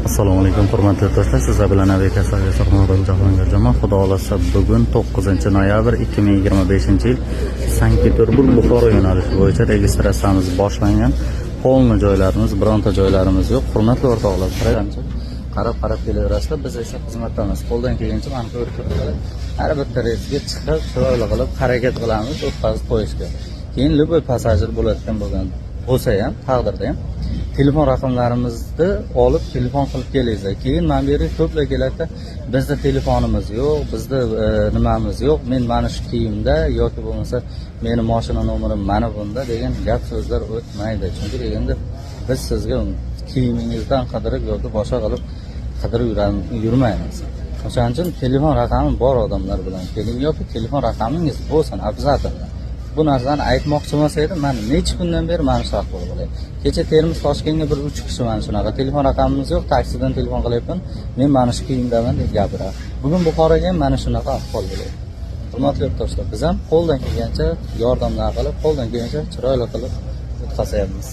Assalomu alaykum, hurmatli do'stlar. Sizlar bilan aviakassa Jahongir Jamoa. Xudo xohlasa, bugun 9 noyabr 2025 yil Sankt Peterburg Buxoro yo'nalishi bo'yicha registratsiyamiz boshlangan. Полный joylarimiz, bironta joylarimiz yo'q. Hurmatli o'rtoqlar, qarangchi, qarab qarab kelaverasizlar. Biz esa xizmatdamiz. Qo'ldan kelgancha mana ko'rib turibsizlar. Har bitta reysga chiqib, chiroyli qilib harakat qilamiz o'tkazib qo'yishga. Keyin любой пассажир bo'layotgan bo'lgan bo'lsa ham, taqdirda ham telefon raqamlarimizni olib, telefon qilib kelingizlar. Keyin mana bu yerga ko'plar keladida, bizda telefonimiz yo'q, bizda nimamiz yo'q, men mana shu kiyimda yoki bo'lmasa meni moshina nomerim mana bunda degan gap so'zlar o'tmaydi. Chunki deganda biz sizga kiyimingizdan qidirib yoki boshqa qilib qidirib yurmaymiz. O'shaning uchun telefon raqami bor odamlar bilan keling yoki telefon raqamingiz bo'lsin обязательно. Bu narsani aytmoqchi emas edim. Man necha kundan beri mana shu ahvol bo'lyapti. Kecha Termiz Toshkentga bir uch kishi mana shunaqa, telefon raqamimiz yo'q, taksidan telefon qilyapman, men mana shu kiyimdaman deb gapiradi. Bugun Buxoroga ham mana shunaqa ahvol bo'lyapti. Hurmatli yurtdoshlar, biz ham qo'ldan kelgancha yordamlar qilib, qo'ldan kelgancha chiroyli qilib o'tkazyapmiz.